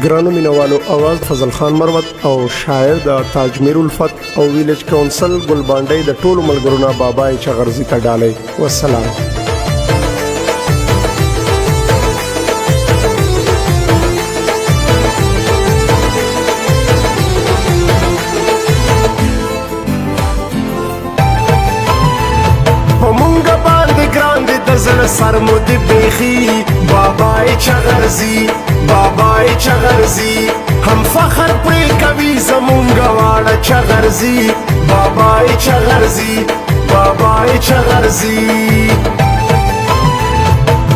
ګرانو مینوالو، اواز فضل خان مروت او شاعر د تاج میر الفت او ویلیج کونسل ګلبانډۍ د ټولو ملګرو نه بابای چغرزي ته ډالۍ. والسلام. په مونږ باندې ګران دي د زړه سر مو دي بیخي بابای چغرزي، بابای چغرزي. هم فخر پرې کوي زمونږ واړه چغرزي، بابای چغرزي، بابای چغرزي.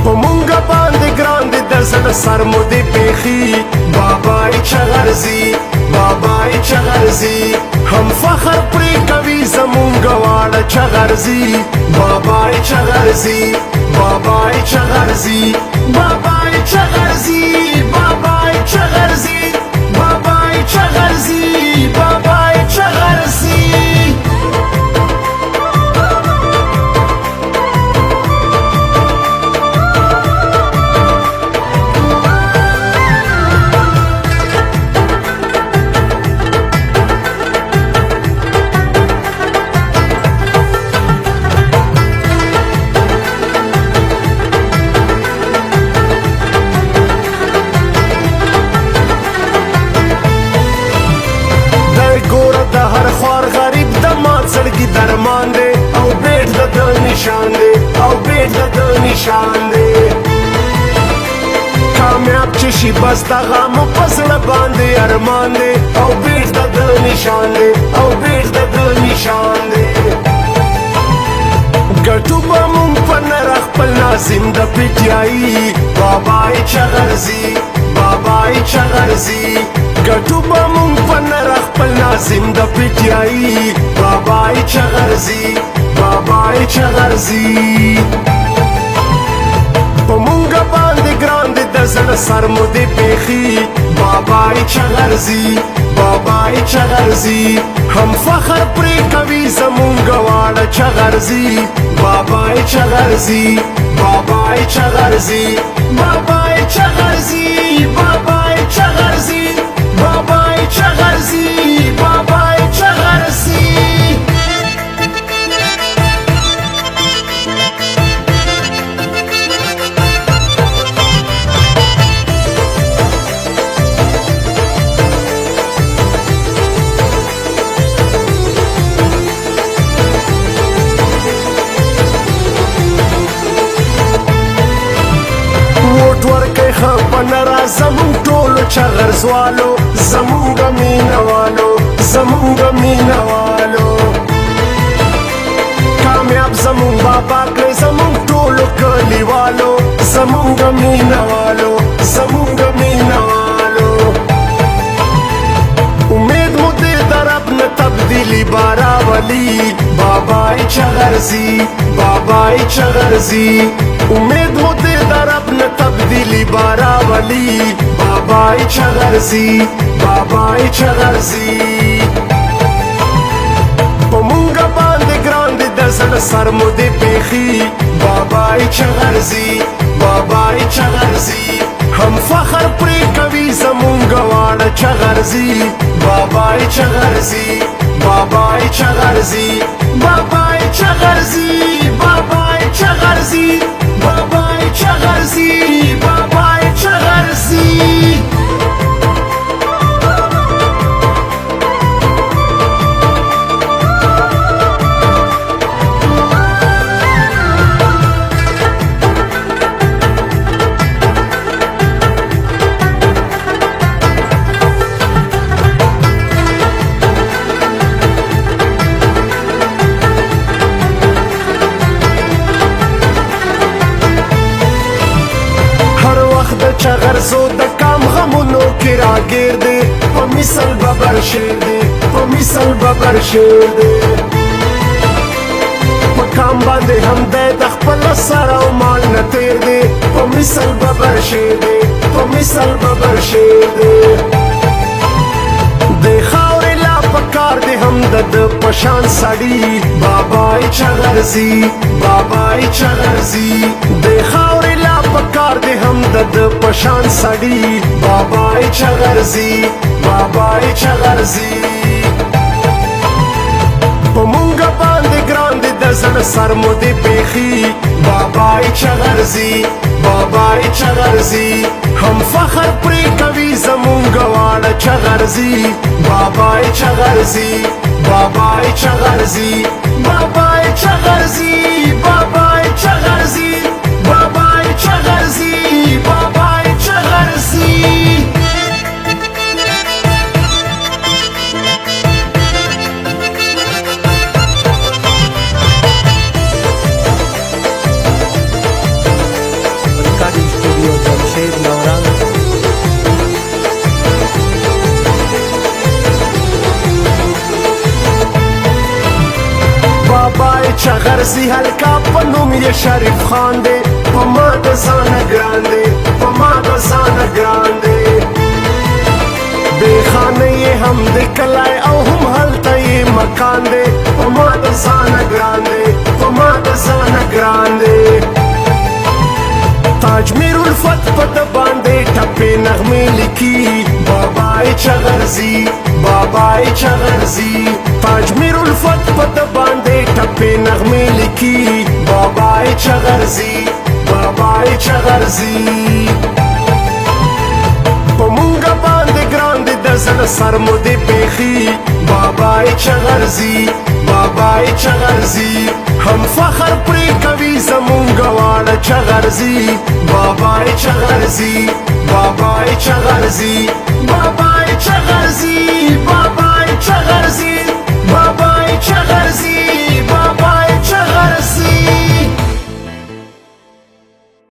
په مونږ باندې ګران دي د زړه سر مو دي بیخي بابای چغرزي، بابای چغرزي. هم فخر پرې کوي زمونږ واړه چغرزي، بابای چغرزي، بابای چغرزي، بابای چغرزي، بابای چغرزي، بابای چغرزي، بابای چغرزي. د ګوره د هر خوار غریب د مات زړګي درمان دی او بیټ د ده نشان دی، او بیټ د ده نشان دی. کامیاب چې شي بس د غمو په زړه باندې ارمان دی او بیټ د ده نشان دی، او بیټ د ده نشان دی. ګټو به مونږ په نره خپل ناظم د پي ټي آی، بابای چغرزي، بابای چغرزي. ګټو به مونږ په نره خپل ناظم د پي ټي آی، بابای چغرزي، بابای چغرزي. په مونږ باندې ګران دي د زړه سر مو دي بیخي بابای چغرزي، بابای چغرزي. هم فخر پرې کوي زمونږ واړه چغرزي، بابای چغرزي، بابای چغرزي، بابای چغرزي، بابای چغرزي، بابای چغرزي، بابای چغرزي. ووټ ورکئ ښه په نره زمونږ ټولو چغرزوالو، زمونږ مینوالو، زمونږ مینوالو. کامیاب زمونږ بابا کړئ زمونږ ټولو کلیوالو، زمونږ مینوالو، زمونږ مینوالو. امید مو دې د رب نه تبدیلي به راولي بابای چغرزي، بابای چغرزي. امید مو دې د رب نه تبدیلي به راولي بابای چغرزي، بابای چغرزي. په مونږ باندې ګران دي د زړه سر مو دي بیخي بابای چغرزي، بابای چغرزي. هم فخر پرې کوي زمونږ واړه چغرزي، بابای چغرزي، بابای چغرزي، بابای چغرزي، بابای چغرزي، بابای چغرزي، بابای چغرزي. هر وخت د چغرزو د کام غمونو کې راګیر دی، په مثل ببر شیر دی، په مثل ببر شیر دی. په کام باندې هم دی د خپل سر او مال نه تیر دی، په مثل ببر شیر دی، په مثل ببر شیر دی. د خاورې لا پکار دی هم د ده په شان سړي بابای چغرزي، بابای چغرزي. د خاورې لا پکار دی هم د پشان سړی. بابای چغرزی، بابای چغرزی، په مونږ باندې ګران دی د زړه سر مو دی بیخي. بابای چغرزی، بابای چغرزی، هم فخر پرې کوي زمونږ واړه چغرزی. بابای چغرزی، بابای چغرزی، بابای چغرزی، بابای چغرزی، بابای چغرزی، بابای چغرزی. Recording studio Jamshed Naurang. بابای چغرزی هلکا په نوم یې شریف خان دی، په ما د ځانه ګران دی، په ما د ځانه ګران دی. بېخانه یې هم د کلی او هم هلته یې مکان دی، په ما د ځانه ګران دی، په ما د ځانه ګران دی. تاج میر الفت په د باندې ټپې نغمې لیکي. بابای چغرزی، بابای چغرزی، تاج میر الفت په د باندې ټپې نغمې لیکي. بابای چغرزی، بابای چغرزی، په مونږ باندې ګران دی د زړه سر مو دی بیخي. بابای چغرزی، بابای چغرزی، هم فخر پرې کوي زمونږ واړه چغرزی. بابای چغرزی، بابای چغرزی، بابای چغرزی، بابای چغرزی، بابای چغرزی،